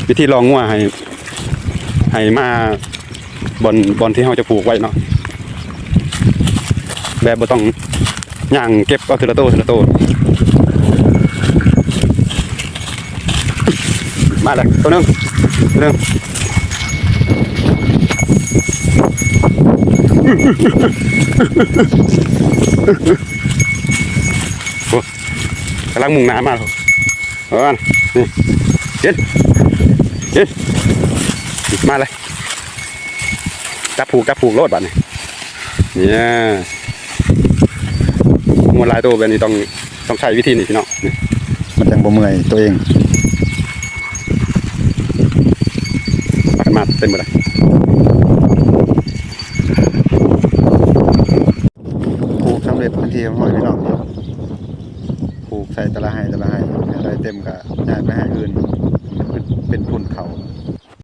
ວິທີລ່ອງງົວໃຫ້ ໃຫ້ມາບ່ອນ ບ່ອນທີ່ເຮົາຈະຜູກໄວ້ເນາະ ແບບບໍ່ຕ້ອງຍ່າງເກັບເອົາເທື່ອລະໂຕ ເທື່ອລະໂຕ. ມາແລ້ວ ໂຕໜຶ່ງ ໂຕໜຶ່ງ ໂອ້ ກຳລັງມຸ່ງໜ້າມາແລ້ວ. ເອີ ນີ້ ເຫັນ ເຫັນ ມາເລີຍ ຈັບຜູກ ຈັບຜູກໂລດບາດນີ້ ນີ້ ງົວຫຼາຍໂຕແບບນີ້ຕ້ອງ ຕ້ອງໃຊ້ວິທີນີ້ພີ່ນ້ອງ ນີ້ ມັນຈັ່ງບໍ່ເມື່ອຍຕົວເອງ ພາກັນມາເຕັມເບິດເລີຍ ຜູກສຳເລັດເປັນທີ່ຮຽບຮ້ອຍພີ່ນ້ອງ. ປູກໃສ່ແຕ່ລະໄຮ່ແຕ່ລະໄຮ່ ໃຫ້ໄດ້ເຕັມກະຍ້າຍໄປໄຮ່ອື່ນ ເປັນ ເປັນພຸ້ນເຂົ້າ.